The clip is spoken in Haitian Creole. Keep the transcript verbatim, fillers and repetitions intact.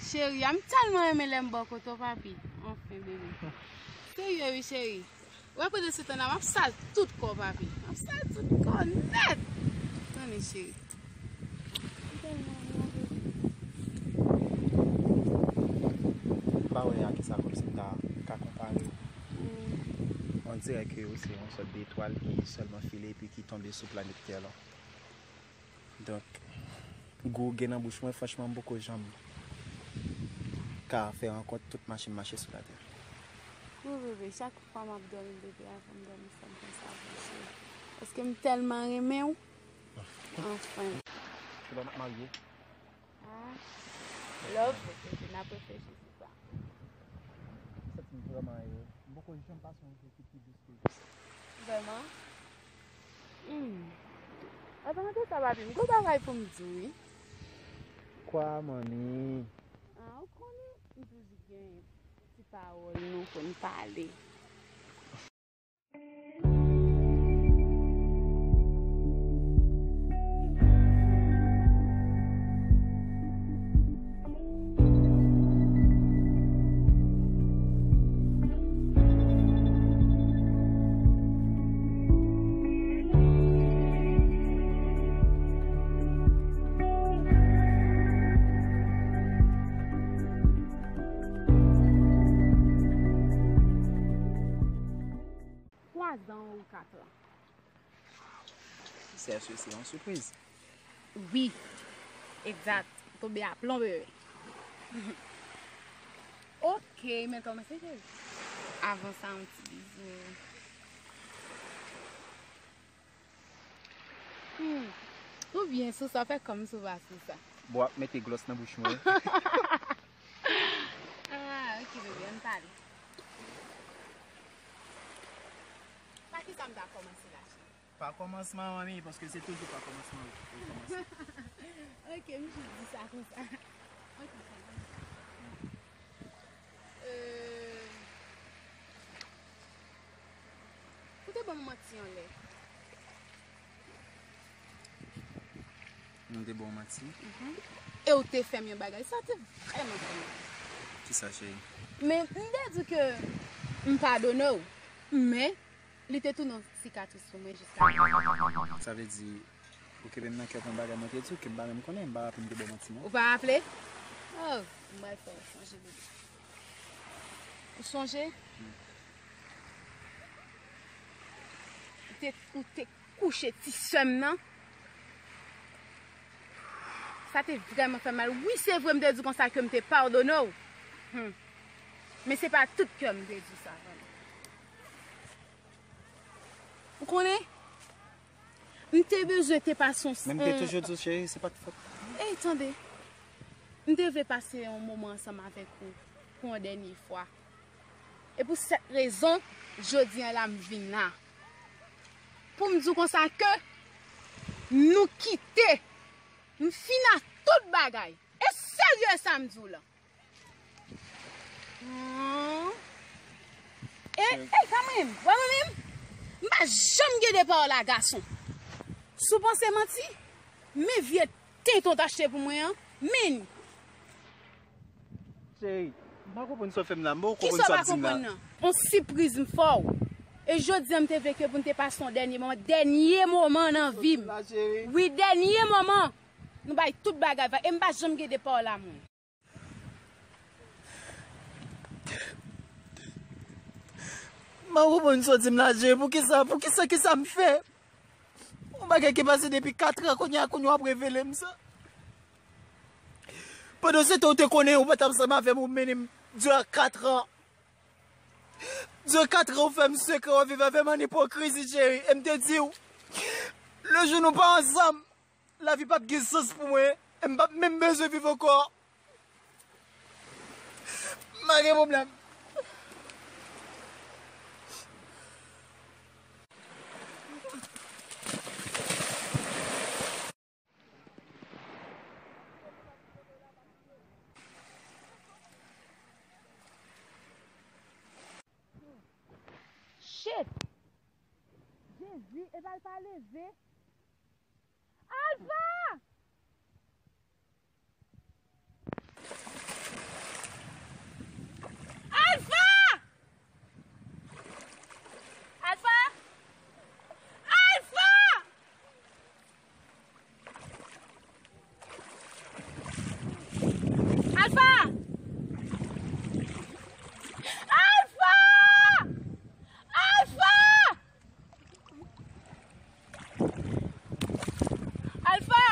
Cheri, a m tèlman renmen lè m bò kote w, papi. Anfen, bebe. Serye, wi, cheri. Wè, pandan se tan la, m ap sal tout kò w, papi. M ap sal tout kò w nèt. Tande, cheri. M tèlman renmen w, bebe. M pa wè a kisa kòmsi m ta ka konpare w. On dirè ke ou se yon sòt de etwal ki sèlman file epi ki tonbe sou planèt tè la. Donk, gou w gen nan bouch mwen, franchman, m poko janm ka fè rankont tout mache m mache sou latè. Wi, bebe, chak fwa m ap dòmi, bebe, avan m dòmi, fò m panse avè w, cheri. Paske m tèlman renmen w. Anfen. Kilè n ap marye? Ah, love, bebe, n ap reflechi sou sa. M santi m vrèman ere. M poko janm pase yon jou ki pi dous ke sa. Vrèman? Hmm. Avan de sa, papi, m gen yon bagay pou m di w, wi. Kwa, manmi? Ah, ou konnen, m toujou gen ti pawòl nou pou n pale. Twazan ou katran. Sè, se, se yon sipriz. Wi. Egzat. Tonbe aplon, bebe. Ok, men kòmanse, cheri. Avan sa, yon ti bizou. Hmm. Ou byen sou sa, fè kòm si w pa sou sa. Bon, w ap mete glòs nan bouch mwen. Ah, ok, bebe, ann pale. Pa kisa m ta kòmanse la, cheri? Pa kòmansman, manmi, paske se toujou pa kòmansman ou kòmanse. Ok, m jis di sa konsa. Ok, cheri. Euh, ou te ban m manti anlè. M te ba w manti? Mhm. E ou te fè m yon bagay, sa te vrèman fè m mal. Kisa, cheri? Men, m te di ke m padone w, men li te tounen yon sikatris pou mwen jiska jodi. Sa vle di, ou kenbe m nan kè pou yon bagay mwen te di w ke m pa menm konnen, m pa raple m te ba w manti, non. Ou pa raple? Oh, m pral fè w sonje, bebe. Ou sonje? Hmm. Ou te, ou te kouche ti sè m nan. Sa te vrèman fè m mal. Wi, se vre, m te di konsa ke m te padone w. Hmm. Men se pa tout kè m te di sa, vrèman. Ou konnen? M te bezwen te pase yon... Men m te toujou di w, cheri, se pa t fòt. Ey, tande. M te vle pase yon moman ansanm avèk ou pou yon dènye fwa. E pou sèt rezon, jodi a la m vin la. Pou m di w konsa ke nou kite. M fin ak tout bagay. E serye sa m di w la. Hmm. E, e, kanmenm, wè mwen menm, m pa janm gen de pawòl a gason. Si w panse manti, men vye tenten w t achte pou mwen an, men. Cheri, m pa konprann sa w fè m la, m poko konprann sa w ap di m la. Kisa w pa konprann nan? On sipriz m fè w. E jodi a m te vle ke pou n te pase yon dènye moman, dènye moman nan vi m. Wi, dènye moman. Nou bay tout bagay, e m pa janm gen de pawòl a mwen. M pa konprann sa w di m la, Jerry. Poukisa, poukisa, kisa m fè? Yon bagay ki pase depi katran, kounye a, kounye a w ap revele m sa. Pandan se tan, ou te konnen ou pa t ansanm avè m, ou mennen m diran katran. Diran katran, ou fè m sekrè, w ap viv avè m an ipokrizi, Jerry. E m te di w, le jou nou pa ansanm, lavi p ap gen sans pou mwen, e m p ap menm bezwen viv ankò. M pa gen pwoblèm. Shit! Jezi, epa l pa leve. Alpha! Alfa,